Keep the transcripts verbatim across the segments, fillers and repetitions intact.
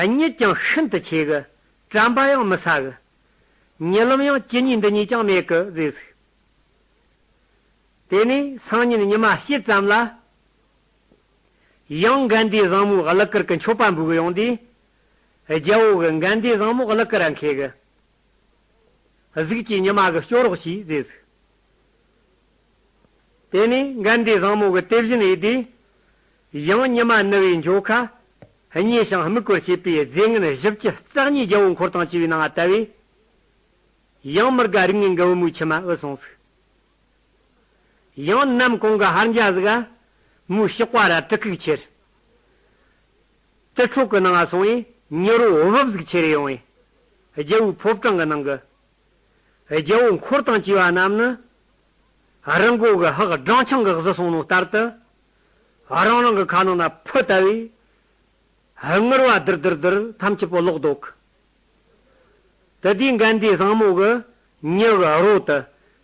གཉིད་ཀྱང་ཤིན་ཏུ་ཆེ་གི། དྲན་པ་ཡང་མི་ས་གི། ཉི་ལམ་ཡང་ཅི་ཉིད་འདི་ཉིད་ཀྱང་མེད་གི་ཟེར་ཟིག། དེ་ནས་སང་ཉིན་ཉི་མ་ཕྱེད་ཙམ་ལ། ཡང་འགལ་ཟླའི་བཟང་མོའི་གླུ་གར་གྱི་མཆོད་པ་འབུལ་གི་ཡོང་དུས། རྒྱལ་པོ་གི་འགལ་ཟླའི་བཟང་མོ་གླུ་གར་ར་མཁས་གི། གཟུགས་ཀྱི་ཉི་མ་གི་སྐྱོ་རོགས་བྱོས་ཟེར་ཟིག། དེ་ནས་འགལ་ཟླའི་བཟང་མོ་གི་དེ་བཞིན་ཡིན་དུས། ཡང་ཉི་མ་ནུབ་པའི་འགྱོ་ཁ། མཉེས་ཤིང་དམིགས་པར་བྱེད་པའི་རྫས་ངན་བཞི་བཅུ་རྩ་གཉིས་རྒྱལ་པོ་འཁོར་དང་བཅས་པའི་ནང་ང་བཏབ་པས། ཡང་མི་དགའ་རིགས་ངན་གྱི་བུ་མོའི་མཆི་མ་ཨེ་སོང་ཟིག། ཡང་ནམ་གུང་གི་ཧར་འཇའ་ཟིག་ག། མོའི་ཞགས་པ་ར་དྲི་གུག་ཁྱེར། དུར་ཁྲོད་ཀྱི་ནང་ང་སོང་བས་མྱི་རོ་འབུབ་ཟིག་ཁྱེར་ཡོང་བས། རྒྱལ་པོའི་ཕོ་བྲང་གི་ནང་གི། རྒྱལ་པོ་འཁོར་དང་བཅས་པ་རྣམས་ནི། རི་མགོ་གི་ཧག་སྦྲང་ཆང་གིས་བཟི་སོང་ནོ་ལྟར་དུ། རང་རང་གི་ཁ་ནང་ན་ཕུ་བཏབ་པས། ངུར་བ་དིར་དིར་དིར་ཐམས་ཅད་པོ་ལོག་འདུག། དེ་དུས་འགལ་ཟླའི་བཟང་མོ་གི་མྱི་གི་རོ་དེ་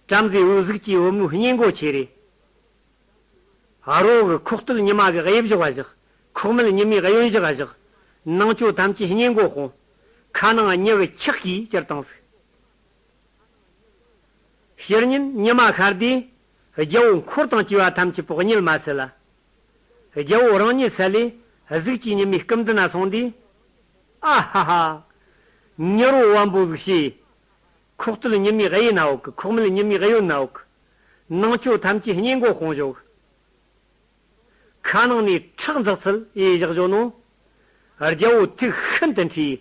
བྲམ་ཟེའི་བུ་གཟུགས་ཀྱི་བུ་མོའི་སྙིང་མགོ་ཁྱེར་རེ། རོ་གི་ཁོག་སྟོད་ཉི་མ་གི་གཡས་བཞག་པ་བཞག། ཁོག་སྨད་ཉི་མའི་གཡོན་བཞག་པ་བཞག། ནང་ཆོས་ཐམས་ཅད་སྙིང་མགོ་སྤུངས། ཁ་ནང་མྱི་གི་ཁྱག་གིས་བསྐྱུར་བཏང་ཟིག། ཕྱི་ཉིན་ཉི་མ་ཤར་དུས། རྒྱལ་པོ་འཁོར་དང་བཅས་པ་ཐམས་ཅད་པོ་གཉིད་མ་སད་ལ། རྒྱལ་པོ་རང་ཉིད་སད་ལས་གཟུགས་ཀྱི་ཉི་མའི་སྐུ་མདུན་ན་སོང་དུས། ཨ་ཧ་ཧ། མྱི་རོ་དབེན་པོ་ཟིག་བྱས། ཁོག་སྟོད་ཉི་མའི་གཡས་ན་ཡོད་གི། ཁོག་སྨད་ཉི་མའི་གཡོན་ན་ཡོད་གི། ནང་ཆོས་ཐམས་ཅད་སྙིང་མགོ་སྤུངས་བཞག། ཁ་ནང་ནས་ཁྲག་འཛག་ཚུལ་ཡེ་བཞག་བཞག་ནོ། རྒྱལ་པོ་ཐུགས་ཤིན་ཏུ་འཁྲིས།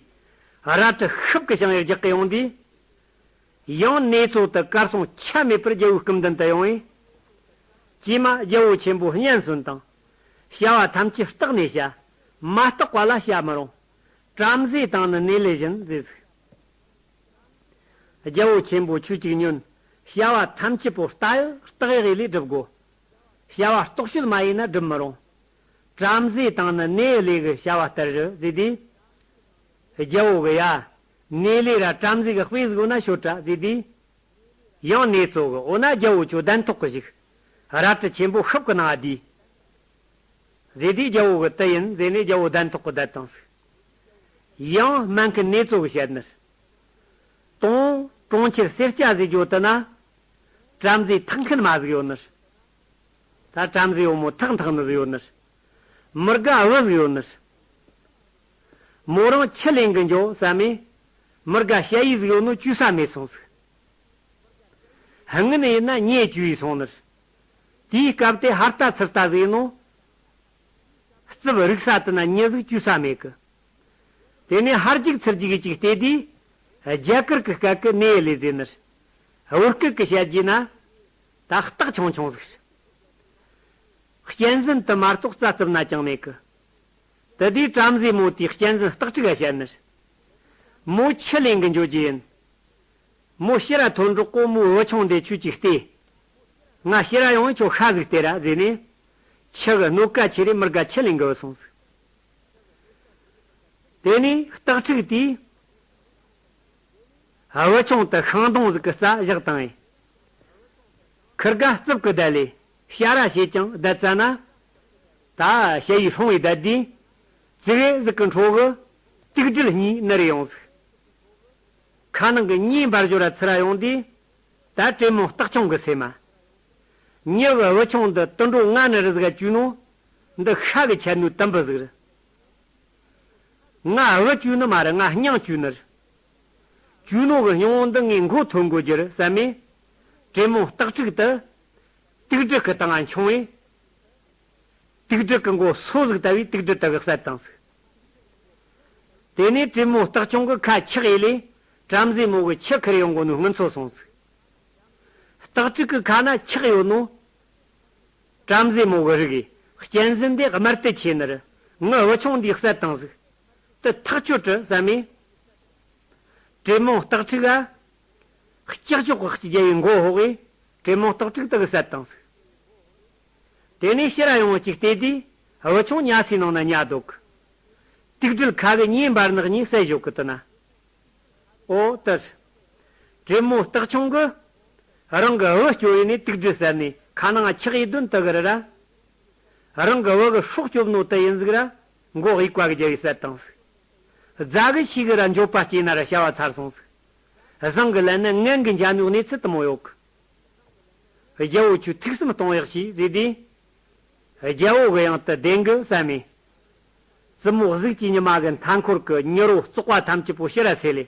རལ་གྲི་ཤུབས་ཀྱིས་བཅིངས་ཡེ་རྒྱག་གི་ཡོང་དུས། ཡང་ནེ་ཙོ་དེ་གར་སོང་ཆ་མེད་པར་རྒྱལ་པོའི་སྐུ་མདུན་དུ་ཡོང་བས། ཀྱེ་མ་རྒྱལ་པོ་ཆེན་པོ་སྙན་གསོན་དང་། བྱ་བ་ཐམས་ཅད་བརྟགས་ནས་བྱ། མ་བརྟགས་པ་ལ་བྱ་མི་རུང་། བྲམ་ཟེ་དང་ནི་ནེ་ལེ་བཞིན་ཟེར་ཟིག། རྒྱལ་པོ་ཆེན་པོ་ཁྱོད་ཅིག་ཉོན། བྱ་བ་ཐམས་ཅད་པོ་བརྟག་ཡག་བརྟག་ཡག་ཡིན་ལས་སྒྲུབ་དགོ། བྱ་བ་རྟོག་དཔྱོད་མ་ཡིན་ན་སྒྲུབ་མི་རུང་། བྲམ་ཟེ་དང་ནི་ནེ་ལེ་གི་བྱ་བ་ལྟར་རེ་ཟེར་དུས། རྒྱལ་པོ་གི་ཡ། ནེ་ལེ་ར་བྲམ་ཟེ་གི་དཔེ་ཟིག་ཡོད་ན་ཤོད་དྲ་ཟེར་དུས། ཡང་ནེ་ཙོ་གི་འོ་ན་རྒྱལ་པོ་ཁྱོད་གདན་ཐོག་གི་བཞུགས། རལ་གྲི་ཆེན་པོ་ཤུབས་གི་ནང་བསྡུས། ཟེར་དུས་རྒྱལ་པོ་གི་དེ་ཡིན་ཟེར་ནས་རྒྱལ་པོ་གདན་ཐོག་གི་བསྡད་བཏང་ཟིག། ཡང་སྨན་མཁན་ནེ་ཙོ་གི་བཤད་ནི། དང་གྲོང་ཁྱེར་སེར་སྐྱ་ཟེར་རྒྱུ་དེ་ན། བྲམ་ཟེ་ཐག་འཁན་མ་ཟིག་ཡོད་ནི། ད་བྲམ་ཟེ་བུ་མོ་ཐག་འཐག་ནི་ཟིག་ཡོད་ནི། མི་དགའ་བུ་ཟིག་ཡོད་ནི། མོ་རང་ཁྱི་ལེན་གི་འགྱོ་བསམ་མེ། མི་དགའ་ཞ་ཡི་ཟིག་ཡོད་ནོ་བཅོས་ས་མེད་སོང་ཟིག། སྔུན་ཡིན་ན་མྱེ་བཅོས་ཡི་སོང་ནི། དེའི་སྐབས་དེ་ཧར་ལྟ་ཚུར་ལྟ་ཟིག་ཡིན་ནོ། རྩིབ་རིག་ས་དེ་ན་མྱི་ཟིག་བཅོས་ས་མེད་གི། དེ་ནས་ཧར་རྒྱུག་ཚུར་རྒྱུག་གི་ཅིག་བལྟས་དུས། རྒྱ་གར་གི་སྐད་གི་ནེ་ལེ་ཟེར་ནི། བོད་སྐད་གི་བཤད་རྒྱུ་ན། ད་སྟག་ཆུང་ཆུང་ཟིག། གཅན་གཟན་དུ་མ་གཏོགས་རྩྭ་རྩུབ་ན་ཅང་མེད་གི། དེ་དུས་བྲམ་ཟེ་མོ་དེས་གཅན་གཟན་སྟག་ཕྲུག་ག་བཤད་ནི། མོ་ཁྱི་ལེན་གི་འགྱོ་རྒྱུ་ཡིན། མོ་ཕྱིར་ར་ཐོན་འགྲོ་གོ་མོའི་བུ་ཆུང་དེ་ཁྱོད་ཅིག་སྟེ། ང་ཕྱིར་ར་ཡོང་ངས་ཁྱོད་ཤ་ཟིག་སྟེར་ར་ཟེར་ནས། ཁྱི་གི་སྣོད་ཀ་ཁྱེར་རེ་མི་དགའ་ཁྱི་ལེན་གི་བུད་སོང་ཟིག། དེ་ནས་སྟག་ཕྲུག་དེས། བུ་ཆུང་དེ་ཤིང་སྡོང་ཟིག་གི་རྩ་བཞག་བཏང་ངས། ཁིར་ག་རྩིབ་གི་བསྡད་ལས་ཕྱ་ར་བྱེད་ཅིང་བསྡད་ཙ་ན། ད་ཞ་ཡི་ལྷུང་བའི་བསྡད་དུས། ཙི་གེ་ཟིག་གི་འཕྲོ་གི་དུག་སྦྲུལ་གཉིས་ནུར་ཡོང་ཟིག། ཁ་ནང་གི་མྱེ་འབར་ཞོར་ར་ཚུར་ར་ཡོང་དུས། ད་བྲེ་མོ་སྟག་ཆུང་གི་སེམས་མ། མྱི་གི་བུ་ཆུང་འདི་དུད་འགྲོ་ང་ནི་རི་ཟིག་ག་བཅོས་ནོ། འདི་ཤ་གི་ཆད་ནོའི་དུམ་བུ་ཟིག་རེད། ང་བུ་བཅོས་ནི་མ་རེད། ང་སྙིང་བཅོས་ནི་རེད། བཅོས་ནོ་གི་སྙིང་བོ་འདི་ངས་མགོ་ཐོན་དགོས་རྒྱུ་རེད་བསམ་མེ། བྲེ་མོ་སྟག་ཕྲུག་དེ། དུག་སྦྲུལ་གི་སྟེང་ང་མཆོང་བས། དུག་སྦྲུལ་གི་མགོ་སོ་ཟིག་བཏབ་པས་དུག་སྦྲུལ་དེ་གིས་བསད་བཏང་ཟིག། དེ་ནས་བྲེ་མོ་སྟག་ཆུང་གི་ཁ་ཆག་ཡེ་ལས། བྲམ་ཟེ་མོ་གི་ཁྱི་ཁུར་ཡོང་གོ་ནོའི་སྔུན་ཚོར་སོང་ཟིག། སྟག་ཕྲུག་གི་ཁ་ན་ཆག་ཡོད་ནོ། བྲམ་ཟེ་མོ་གི་རིགས་ཡིན། གཅན་གཟན་དེ་དམར་དེ་ཆེ་ནི་རེད། ངའི་བུ་ཆུང་འདིས་བསད་བཏང་ཟིག། དེ་ཐག་ཆོད་དྲི་བསམ་མེ། བྲེ་མོ་སྟག་ཕྲུག་ག། ལྕགས་སྒྱོགས་གི་རྒྱལ་བའི་མགོ་ཕོག་གིས་བྲེ་མོ་སྟག་ཕྲུག་དེ་གིས་བསད་བཏང་ཟིག། དེ་ནས་ཕྱིར་ར་ཡོང་ངས་ཅིག་བལྟས་དུས། བུ་ཆུང་ཉལ་སའི་ནང་ན་ཉལ་འདུག། དུག་སྦྲུལ་ཁ་གི་མྱེ་འབར་ནག་གཉིས་བསད་བཞག་གི་དེ་ན། ཨོ་ཏི། བྲེ་མོ་སྟག་ཆུང་གིས། རང་གི་བུ་སྐྱོབ་ཡས་ནས་དུག་སྦྲུལ་བསད་ནས་ཁ་ནང་ཆག་ཡེ་དོན་དེ་གི་རེད་ར། རང་གི་བུ་གི་སྲོག་སྐྱོབ་ནོ་དེ་ཡིན་ཟིག་ར། མགོ་དབྱུག་པ་གིས་རྒྱབ་ཡས་བསད་བཏང་ཟིག། རྫ་གི་ཤིག་གི་ར་འགྱོད་པ་སྐྱེས་ན་ར་བྱ་བ་ཚར་སོང་ཟིག། བཟང་གི་ལན་ནི་ངན་གི་འཇའ་ནུག་གནས་ཚུལ་དུ་མོ་ཡོད་གི། རྒྱལ་བོ་ཁྱོད་ཐུགས་བསམ་གཏོང་ཡག་ཞིག་ཟེར་དུས། རྒྱལ་བོ་གི་ཡང་དུ་བདེན་གི་བསམ་མེ། བཙུན་མོ་གཟུགས་ཀྱི་ཉི་མ་གི་མཐའ་འཁོར་གི་མྱུར་བོ་བཙོག་པ་ཐམས་ཅད་པོ་ཕྱིར་ར་སེལ་ལེ།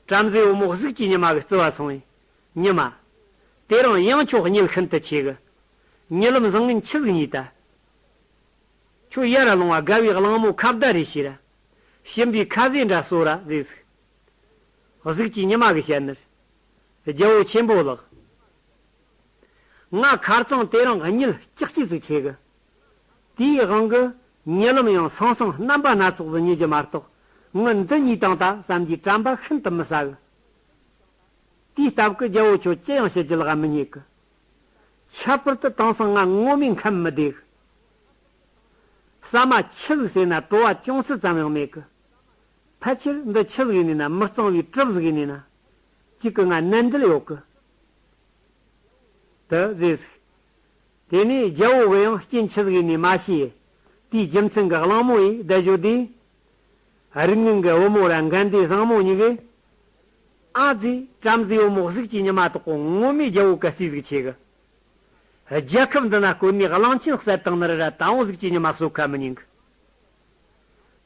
བྲམ་ཟེ་བུ་མོ་གཟུགས་ཀྱི་ཉི་མ་གི་རྩི་བ་སོང་བའི་ཉི་མ། དེ་རིང་ཡང་ཁྱོད་གཉིད་ཤིན་ཏུ་ཆེ་གི། ཉི་ལམ་བཟང་ངན་ཆི་ཟིག་ཉིད་ད། ཁྱོད་ཡར་ལོང་བ་དགའ་བའི་གླང་མོ་ཁ་བརྡ་རེ་བྱས་ར། ཞིམ་པའི་ཁ་ཟས་འདྲ་གསོ་ར་ཟེར་ཟིག། གཟུགས་ཀྱི་ཉི་མ་གི་བཤད་ནི། རྒྱལ་བོ་ཆེན་པོ་ལགས། ང་ཁ་རྩང་དེ་རིང་གཉིད་ལྕག་ཅིག་ཙིག་ཆེ་གི། དེའི་དབང་གི་ཉི་ལམ་ཡང་སང་སང་རྣམ་པ་སྣ་ཚོགས་སུ་ཉལ་རྒྱུ་མ་གཏོགས་ངི་འདི་གཉིད་དང་ད་བསམ་གྱི་དྲན་པ་ཤིན་ཏུ་མི་ཟ་གི། དེའི་སྟབས་ཀྱིས་རྒྱལ་བོ་ཁྱོད་ཅི་ཡང་བྱེད་རྒྱུ་ལ་མི་རྙེད་གི། ཁྱད་པར་དུ་དེང་སང་ང་ངོ་མའི་ཁམས་མི་བདེ་གི། ཟ་མ་ཆི་ཟིག་ཟོས་ན་བྲོ་བ་ཅུང་ཟད་ཙམ་ཡང་མེད་གི། ཕལ་ཆེར་འདི་ཆི་ཟིག་ཡིན་ན་མི་གཙང་བའི་གྲིབ་ཟིག་ཡིན་ན། གཅིག་གི་ང་ནད་འདི་ལ་ཡོད་གི། དེ་ཟེར་ཟིག། དེ་ནས་རྒྱལ་བོ་གི་ཡང་རྐྱེན་ཆི་ཟིག་ཡིན་ནས་མ་ཤེས། དེའི་རྒྱུ་མཚན་གི་གླང་མོ་ཡིས་བསྡད་བཞོ་དུས། རིགས་ངན་གི་བུ་མོ་ར་འགན་ཟླའི་བཟང་མོ་གཉིས་གིས། ཨ་ཙི། བྲམ་ཟེ་བུ་མོ་གཟུགས་ཀྱི་ཉི་མ་དག་གོ་ངོ་མའི་རྒྱལ་བོ་གི་རྩིས་ཟིག་ཆེ་གི། རྒྱལ་ཁབ་འདི་ན་བཀོད་ནས་གླང་ཆེན་བསད་བཏང་ནི་ར་ར་ད་འོང་གཟུགས་ཀྱི་ཉི་མ་གསོད་ཁ་མི་ཉན་གི།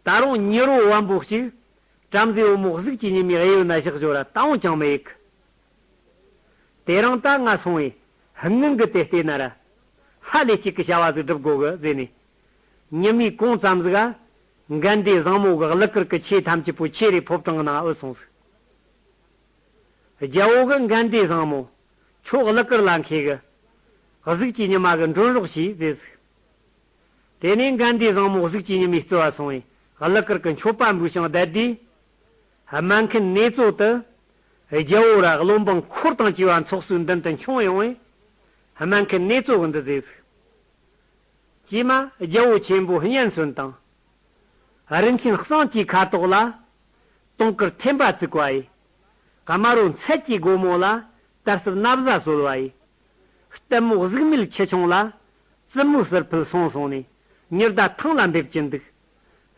ད་རུང་མྱུར་བོ་བམ་པོ་གཅིག། བྲམ་ཟེ་བུ་མོ་གཟུགས་ཀྱི་ཉི་མའི་གཡས་གཡོན་ན་བཞག་བཞོ་ར་ད་འོང་ཅང་མི་ཡེ་གི། དེ་རིང་ད་ང་སོང་བས་སྔོན་གི་དེ་བལྟས་ན་ར། ཧ་ལས་གཅིག་གི་བྱ་བ་ཟིག་སྒྲུབ་དགོ་གི་ཟེར་ནས། ཉི་མའི་གུང་ཙམ་ཟིག་ག་འགན་ཟླའི་བཟང་མོ་གི་གླུ་གར་གི་ཆས་ཐམས་ཅད་པོ་ཁྱེར་རེ་ཕོ་བྲང་གི་ནང་ཨུ་སོང་ཟིག། རྒྱལ་བོ་གི་འགན་ཟླའི་བཟང་མོ། ཁྱོད་གླུ་གར་ལ་མཁས་གི། གཟུགས་ཀྱི་ཉི་མ་གི་མགྲོན་རོགས་བྱོས་ཟེར་ཟིག། དེ་ནས་འགན་ཟླའི་བཟང་མོ་གཟུགས་ཀྱི་ཉི་མའི་རྩི་བ་སོང་བས་གླུ་གར་གི་མཆོད་པ་འབུལ་ཞིང་བསྡད་དུས། སྨན་མཁན་ནེ་ཙོ་དེ། རྒྱལ་བོ་ར་བློན་འབངས་འཁོར་དང་བཅས་པ་ཚོགས་སུ་མདུན་དུ་འཁྱོངས་ཡོང་བས། སྨན་མཁན་ནེ་ཙོ་གིས་འདི་ཟེར་ཟིག། ཀྱེ་མ་རྒྱལ་བོ་ཆེན་པོ་སྙན་གསོན་དང་། རིན་ཆེན་གསང་གི་ཁ་དོག་ལ། དུང་དཀར་ཐེམ་པ་བཙུགས་པ་ཡི། དམར་རོ་མཚལ་གྱི་སྒོ་མོ་ལ། དར་ཟབ་ན་བཟའ་གསོལ་བ་ཡི། ལྟད་མོ་གཟུགས་མེད་ཁྱུ་ཆུང་ལ། བཙུན་མོའི་ཟུར་ཕུད་སོང་སོང་ནས། ཉི་ཟླ་ཐང་ལ་འབེབས་ཀྱིན་འདུག།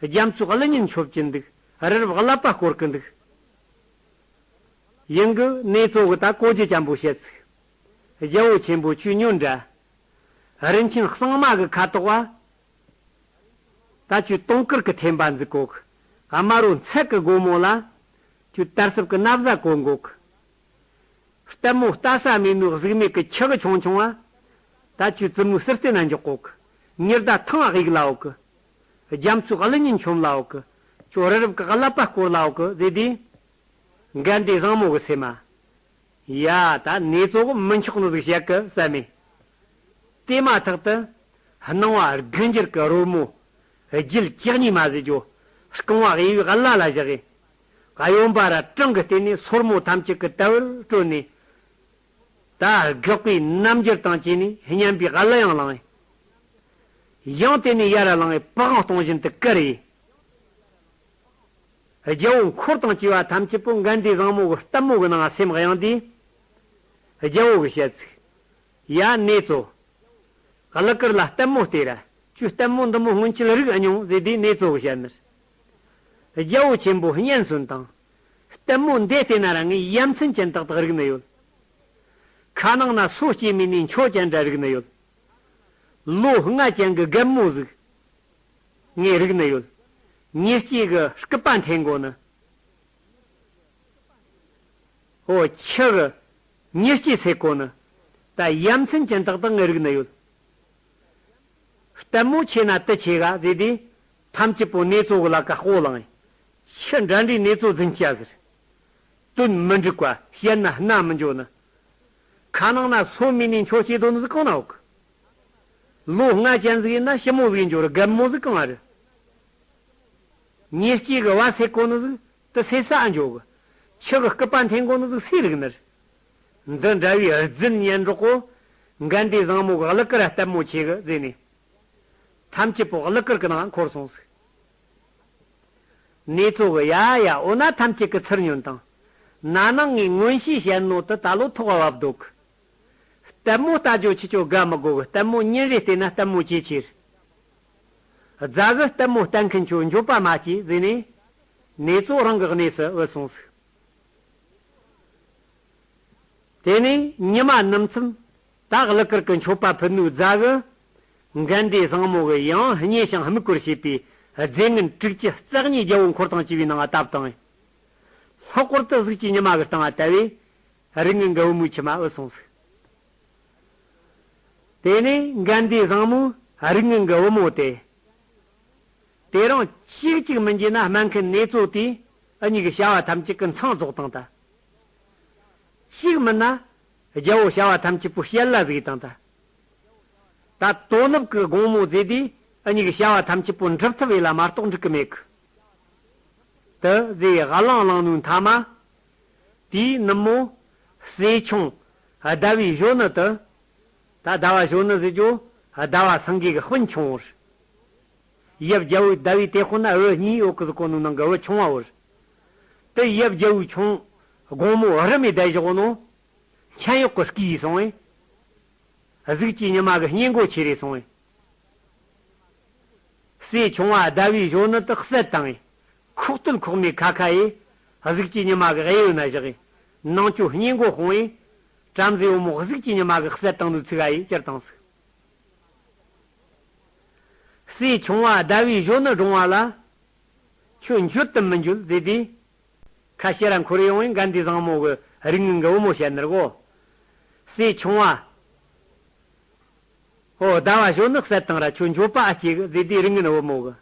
རྒྱ་མཚོའི་གླུ་སྙན་མཆོད་ཀྱིན་འདུག། རི་རབ་ཀླད་པ་བསྐོར་གི་འདུག། ཡིན་གི་ནེ་ཙོ་གིས་ད་གོ་རྒྱུ་ཅན་པོ་བཤད་ཟིག། རྒྱལ་བོ་ཆེན་པོ་ཁྱོས་ཉོན་དྲ། རིན་ཆེན་གཙང་མ་གི་ཁ་དོག་པ། ད་ཁྱོས་དུང་དཀར་གི་ཐེམ་པ་འཛུགས་གོ་གི། དམར་རོ་མཚལ་གི་སྒོ་མོ་ལ། ཁྱོས་དར་ཟབ་གི་ན་བཟའ་གོན་གོ་གི། ལྟད་མོ་ལྟ་ས་མེད་ནོ་གཟུགས་མེད་གི་ཁྱི་གི་ཆུང་ཆུང་བ། ད་ཁྱོས་བཙུན་མོའི་ཟུར་རྟེན་ན་འཇོག་གོ་གི། ཉི་ཟླ་ཐང་གཡུག་ལ་འོག་གི། རྒྱ་མཚོའི་གླུ་སྙན་མཆོད་ལ་འོག་གི། ཁྱོད་རི་རབ་གི་ཀླད་པ་བསྐོར་ལ་འོག་གི་ཟེར་དུས། འགན་ཟླའི་བཟང་མོ་གི་སེམས་མ། ཡ། ད་ནེ་ཙོ་གིས་མི་ཆོག་ནི་ཟིག་བཤད་གི་བསམ་མེ། དེ་མ་ཐག་ཏུ། སྣང་བ་དགུ་འགྱུར་གི་རོལ་མོ། རྒྱུད་བཅུ་གཉིས་མ་ཟེར་རྒྱུ། རྐང་བ་གཡས་པའི་བརླ་ལ་བཞག་གི། གཡོན་པ་ར་བྲང་གི་སྟེང་ནས་སོར་མོ་ཐམས་ཅད་ཀྱི་དལ་བུར་བཀྲོལ་ནས། ད་སྒེག་པའི་རྣམ་འགྱུར་དང་བཅས་ནས་སྙན་པའི་གླུ་ཡང་བླངས། ཡང་དེ་ནས་ཡར་བླངས་པའི་པི་ཝང་གཏོང་བཞིན་དུ་བཀུར་ཡི། རྒྱལ་བོ་འཁོར་དང་བཅས་པ་ཐམས་ཅད་པོ་འགན་ཟླའི་བཟང་མོ་གི་ལྟད་མོ་གི་ནང་སེམས་གཡེངས་དུས། རྒྱལ་བོ་གིས་བཤད་ཚིག། ཡ་ནེ་ཙོ། གླུ་གར་ལ་ལྟད་མོ་བལྟས་ར། ཁྱོས་ལྟད་མོ་འདི་མོ་སྔོན་ཆད་རིག་ཨེ་མྱོང་ཟེར་དུས་ནེ་ཙོ་གིས་བཤད་ནི། རྒྱལ་བོ་ཆེན་པོ་སྙན་གསོན་དང་། ལྟད་མོ་འདི་བལྟས་ན་ར་ངས་ཡ་མཚན་ཅན་ཏག་ཏག་རིག་ནི་ཡོད། ཁ་ནང་ན་སོ་སྐྱེས་མིན་ནས་འཁྱོག་ཅན་འདྲ་རིག་ནི་ཡོད། ལོ་ལྔ་ཅན་གི་རྒན་མོ་ཟིག། ངས་རིག་ནི་ཡོད། མྱི་སྐྱེས་གི་སྐུད་པ་འཐེན་གོ་ནི། ཨོ་ཁྱི་གི་མྱི་སྐྱེས་སེ་གོ་ནི། ད་ཡ་མཚན་ཅན་ཏག་ཏག་ངས་རིག་ནི་ཡོད། ལྟད་མོ་ཆེ་ན་དུ་ཆེ་ག་ཟེར་དུས། ཐམས་ཅད་པོ་ནེ་ཙོ་གི་ལ་ཀ་སྐོར་ལངས། ཁྱི་འདྲ་འདྲའི་ནེ་ཙོ་རྫུན་སྐྱ་ཟེར། དོན་མི་འགྲིག་པ་བཤད་ན་སྣ་མི་འཇོག་ནི། ཁ་ནང་ན་སོ་མིན་ནས་འཁྱོག་བྱེད་དོ་ནི་ཟིག་གང་ན་འོག་གི། ལོ་ལྔ་ཅན་ཟིག་ཡིན་ན་ཞི་མོ་ཟིག་ཡིན་འགྱོ་ར་རྒན་མོ་ཟིག་གང་ཨ་རེད། མྱི་སྐྱེས་གི་བ་སེ་གོ་ནི་ཟིག་དུ་སེ་ས་ཨ་འཇོག་གི། ཁྱི་གི་སྐུད་པ་འཐེན་གོ་ནི་ཟིག་སེ་རིག་ནི་རེད། འདི་འདྲ་བའི་རྫུན་སྙན་གྲོགས་གོ། འགན་ཟླའི་བཟང་མོ་གི་གླུ་གར་ལྟད་མོ་ཆེ་གི་ཟེར་ནས། ཐམས་ཅད་པོ་གླུ་གར་གི་ནང་འཁོར་སོང་ཟིག། ནེ་ཙོ་གིས་ཡ་ཡ་འོ་ན་ཐམས་ཅད་ཀྱི་ཚུར་ཉོན་དང་། ན་ནིང་ངས་མངོན་ཤེས་བཤད་ནོ་དེ་ད་ལོ་ཐོག་བབ་འདུག། ལྟད་མོ་ལྟ་རྒྱུ་ཁྱེད་ཆོ་དགའ་མི་དགོ་གི། ལྟད་མོ་ཉིན་རེ་བལྟས་ན་ལྟད་མོ་ཇེ་ཆེ་རེད། རྫ་གི་ལྟད་མོ་ལྟ་མཁན་ཆོ་འགྱོད་པ་མ་སྐྱེས་ཟེར་ནས། ནེ་ཙོ་རང་གི་གནས་སུ་བུད་སོང་ཟིག། དེ་ནས་ཉི་མ་ནུབ་མཚམས། ད་གླུ་གར་གི་མཆོད་པ་ཕུལ་ནོའི་རྫ་གི་འགལ་ཟླའི་བཟང་མོ་གི་ཡང་མཉེས་ཤིང་དམིགས་སྐོར་བྱེད་པའི་རྫས་ངན་དྲུག་ཅུ་རྩ་གཉིས་རྒྱལ་པོ་འཁོར་དང་བཅས་པའི་ནང་ང་བཏབ་བཏང་། ལྷག་པར་དུ་གཟུགས་ཀྱི་ཉི་མ་གི་སྟེང་ང་བཏབ་པས། རིགས་ངན་གྱི་བུ་མོའི་ཁྱིམ་མ་བུད་སོང་ཟིག། དེ་ནས་འགལ་ཟླའི་བཟང་མོས་རིགས་ངན་གྱི་བུ་མོ་དེ། དེ་རིང་གཅིག་གཅིག་མིན་གྱི་ན་སྨན་མཁན་ནེ་ཙོ་དེས་འུ་གཉིས་ཀྱི་བྱ་བ་ཐམས་ཅད་ཀྱི་མཚང་རྫོགས་བཏང་ད། གཅིག་མིན་ན་རྒྱལ་པོ་བྱ་བ་ཐམས་ཅད་པོ་ཞལ་ལ་གཟིགས་བཏང་ད། ད་དོ་ནུབ་ཀྱི་དགོང་མོ་ཟེར་དུས་འུ་གཉིས་ཀྱི་བྱ་བ་ཐམས་ཅད་པོ་འགྲུབ་ཐུབ་ཡས་ལ་མ་གཏོགས་འགྲིག་གི་མེད་གི། དེ་ཟེར་གླང་བླངས་ནོའི་མཐའ་མ། དེའི་ནུབ་མོ། སྲས་ཆུང་། ཟླ་བའི་གཞོན་ནུ་དེ། ད་ཟླ་བ་གཞོན་ནུ་ཟེར་རྒྱུ། ཟླ་བ་སེང་གེ་གི་སྤུན་ཆུང་བོ་རེད། ཡབ་རྒྱལ་པོའི་ཟླ་བའི་དེད་དཔོན་ན་བུ་གཉིས་ཡོད་གི་ཟེར་གོ་ནོའི་ནང་གི་བུ་ཆུང་བ་བོ་རེད། དེ་ཡབ་རྒྱལ་པོའི་ཆུང་། དགོང་མོ་རི་མོའི་བསྡད་བཞག་ནོ། མཆན་གཡོག་གི་སྐུ་ཡིས་སོང་བས། གཟུགས་ཀྱི་ཉི་མ་གི་སྙིང་མགོ་ཆེ་རེ་སོང་བས། སྲས་ཆུང་བ་ཟླ་བའི་གཞོན་ནུ་དེ་བསད་བཏང་བས། ཁོག་སྟོད་ཁོག་མའི་ཁ་ཁ་ཡིས་གཟུགས་ཀྱི་ཉི་མ་གི་གཡས་གཡོན་ན་བཞག་གི། ནང་ཆོས་སྙིང་མགོ་སྤུངས་བས། བྲམ་ཟེ་བུ་མོ་གཟུགས་ཀྱི་ཉི་མ་གི་བསད་བཏང་ནོའི་ཚིག་ག་ཡིས་བསྐྱུར་བཏང་ཟིག། སྲས་ཆུང་བ་ཟླ་བའི་གཞོན་ནུ་བགྲོངས་པ་ལ། ཁྱོད་འགྱོད་དམ་མི་འགྱོད་ཟེར་དུས། ཁ་ཕྱིར་ར་འཁོར་ཡོང་བས་འགལ་ཟླའི་བཟང་མོ་གི་རིགས་ངན་གྱི་བུ་མོ་བཤད་ནི་རེད་གོ། སྲས་ཆུང་བ། ཨོ་ཟླ་བ་གཞོན་ནུ་བསད་བཏང་ར་ཁྱོད་འགྱོད་པ་ཨ་སྐྱེ་གི་ཟེར་དུས་རིགས་ངན་བུ་མོ་གི།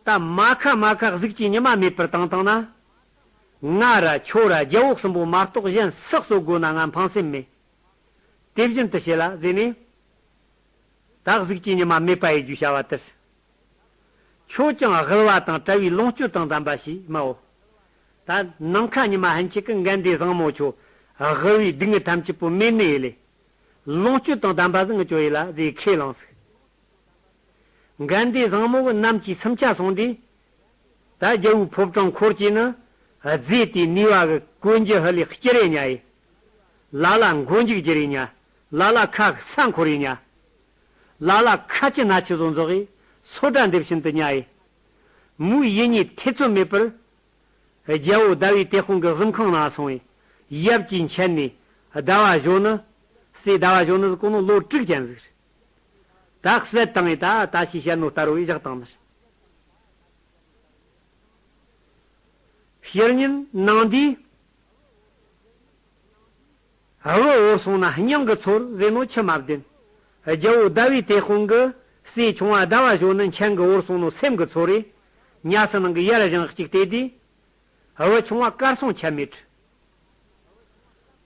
ད་མ་ཁ་མ་ཁ་གཟུགས་ཀྱི་ཉི་མ་མེད་པར་བཏང་བཏང་ན། ང་ར་ཁྱོད་ར་རྒྱལ་པོ་གསུམ་པོ་མ་གཏོགས་གཞན་སུ་གསོད་དགོས་ན་ང་ཕངས་སེམས་མེད། དེ་བཞིན་དུ་བྱེད་ལ་ཟེར་ནས། ད་གཟུགས་ཀྱི་ཉི་མ་མེད་པ་ཡེད་རྒྱུའི་བྱ་བ་དེར། ཁྱོད་ཀྱང་དབུལ་བ་དང་བྲལ་བའི་ལོངས་སྤྱོད་དང་ལྡན་པ་ཞིག་སྨྲའོ། ད་ནམ་མཁའ་ཉི་མ་ཕན་ཆད་ཀྱི་འགལ་ཟླའི་བཟང་མོ་ཁྱོད་དབུལ་བའི་སྡུག་བསྔལ་ཐམས་ཅད་པོ་མེད་ནི་ཡེ་ལས། ལོངས་སྤྱོད་དང་ལྡན་པ་ཟིག་ངེད་ཅོ་ཡེ་ལ་ཟེར་ཁས་བླངས་ཟིག། འགལ་ཟླའི་བཟང་མོ་གི་ནམ་གྱི་སུམ་ཆ་སོང་དུས། ད་རྒྱལ་པོའི་ཕོ་བྲང་འཁོར་གྱིས་ནི། རྫས་དེའི་ནུས་པ་གི་གོན་རྒྱུ་ཧི་ལས་སྐྱུར་རེ་ཉ་ཡེ། ལ་ལ་མགོ་མཇུག་བསྒྱུར་རེ་ཉ། ལ་ལ་ཁ་ས་འཁོར་རེ་ཉ། ལ་ལ་ཁ་ཆུ་སྣ་ཆུ་བཟོ་འཛོག་གི་སོ་སྒྲ་འདེབས་བཞིན་དུ་ཉ་ཡེ། མོའི་ཡིད་གཉིས་ཐེ་ཚོམ་མེད་པར། རྒྱལ་པོ་ཟླ་བའི་དེད་དཔོན་གྱི་གཟིམ་ཁང་ནང་སོང་བས། ཡབ་ཀྱིས་མཆན་ནས་ཟླ་བ་གཞོན་ནུ། སྲས་ཟླ་བ་གཞོན་ནུ་ཟེར་གོ་ནོ་ལོ་དྲུག་ཅན་ཟིག་རེད། ད་བསད་བཏང་ངས་ད་ད་ཞེས་བཤད་ནོ་ལྟར་བས་བཞག་བཏང་ནི་རེད། ཕྱི་ཉིན་ནངས་དུས། བུ་བོར་སོང་ན་སྙིང་གི་ཚོར་ཟེར་ནོ་ཆི་མ་བདེན། རྒྱལ་པོ་ཟླ་བའི་དེད་དཔོན་གྱི་སྲས་ཆུང་བ་ཟླ་བ་གཞོན་ནུ་མཆན་གྱི་བོར་སོང་ནོ་སེམས་ཀྱི་ཚོར་རེ། ཉལ་ས་ནང་གི་ཡར་བཞེངས་གཅིག་བལྟས་དུས། བུ་ཆུང་བ་གར་སོང་ཆ་མེད།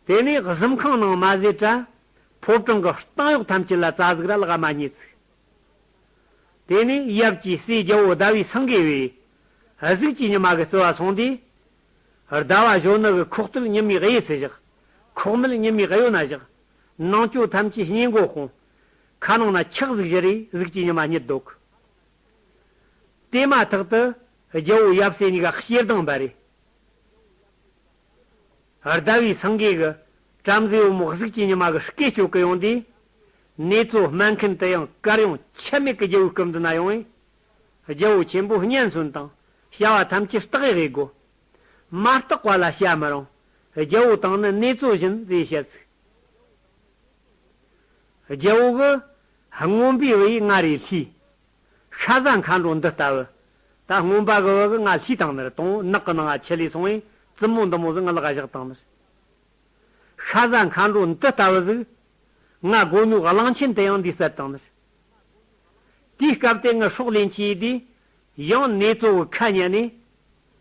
དེ་ནས་གཟིམ་ཁང་ནང་མ་ཟད་དྲ། ཕོ་བྲང་གི་སྟེང་གཡོགས་ཐམས་ཅད་ལ་རྩྭ་ཟིག་ར་ལག་མ་རྙེད་ཚིག། དེ་ནས་ཡབ་ཀྱིས་སྲས་རྒྱལ་པོ་ཟླ་བའི་སེང་གེ་བས། གཟུགས་ཀྱི་ཉི་མ་གི་རྩི་བ་སོང་དུས། ཟླ་བ་གཞོན་ནུ་གི་ཁོག་སྟོད་ཉི་མའི་གཡས་སུ་བཞག། ཁོག་སྨད་ཉི་མའི་གཡོན་ན་བཞག། ནང་ཆོས་ཐམས་ཅད་སྙིང་མགོ་སྤུངས། ཁ་ནང་ན་ཆག་ཟིག་བཞུར་རེ་གཟུགས་ཀྱི་ཉི་མ་རྙེད་འདུག། དེ་མ་ཐག་ཏུ་རྒྱལ་པོ་ཡབ་སྲས་གཉིས་ཀ་ཞེ་སྡང་འབར་རེ། ཟླ་བའི་སེང་གེ་གི་བྲམ་ཟེ་བུ་མོ་གཟུགས་ཀྱི་ཉི་མ་གི་སྐེ་གཅོད་གི་ཡོང་དུས། ནེ་ཙོ་སྨན་མཁན་དེ་ཡང་དཀར་ཡོང་ཆད་མེད་ཀྱི་རྒྱལ་པོའི་སྐུ་མདུན་ན་ཡོང་བས། རྒྱལ་པོ་ཆེན་པོ་སྙན་གསོན་དང་བྱ་བ་ཐམས་ཅད་བརྟག་ཡེ་དགོས། མ་བརྟག་པ་ལ་བྱ་མི་རུང་། རྒྱལ་པོ་དང་ནི་ནེ་ཙོ་བཞིན་ཟེར་བཤད་ཚིག། རྒྱལ་པོ་གི་རྔོན་པའི་བུ་ཡིས་ང་རེ་ལྷས། ཤ་ཟ་མཁའ་འགྲོ་འདི་ལྟ་བུ། ད་རྔོན་པ་གི་བུ་གིས་ང་ལྷས་བཏང་ནི་རེད། དང་ནགས་ཀྱི་ནང་ང་ཁྲིད་ལས་སོང་བས་བཙུན་མོ་འདི་མོ་ཟིག་ང་ལག་ག་བཞག་བཏང་ནི་རེད། ཤ་ཟ་མཁའ་འགྲོ་འདི་ལྟ་བུ་ཟིག། ང་དགོས་ནོའི་གླང་ཆེན་དེ་ཡང་འདིས་བསད་བཏང་ནི་རེད། དེའི་སྐབས་དེ་ངའི་སྲོག་ལེན་གྱི་ཡིན་དུས། ཡང་ནེ་ཙོ་གི་ཁ་ཉན་ནས་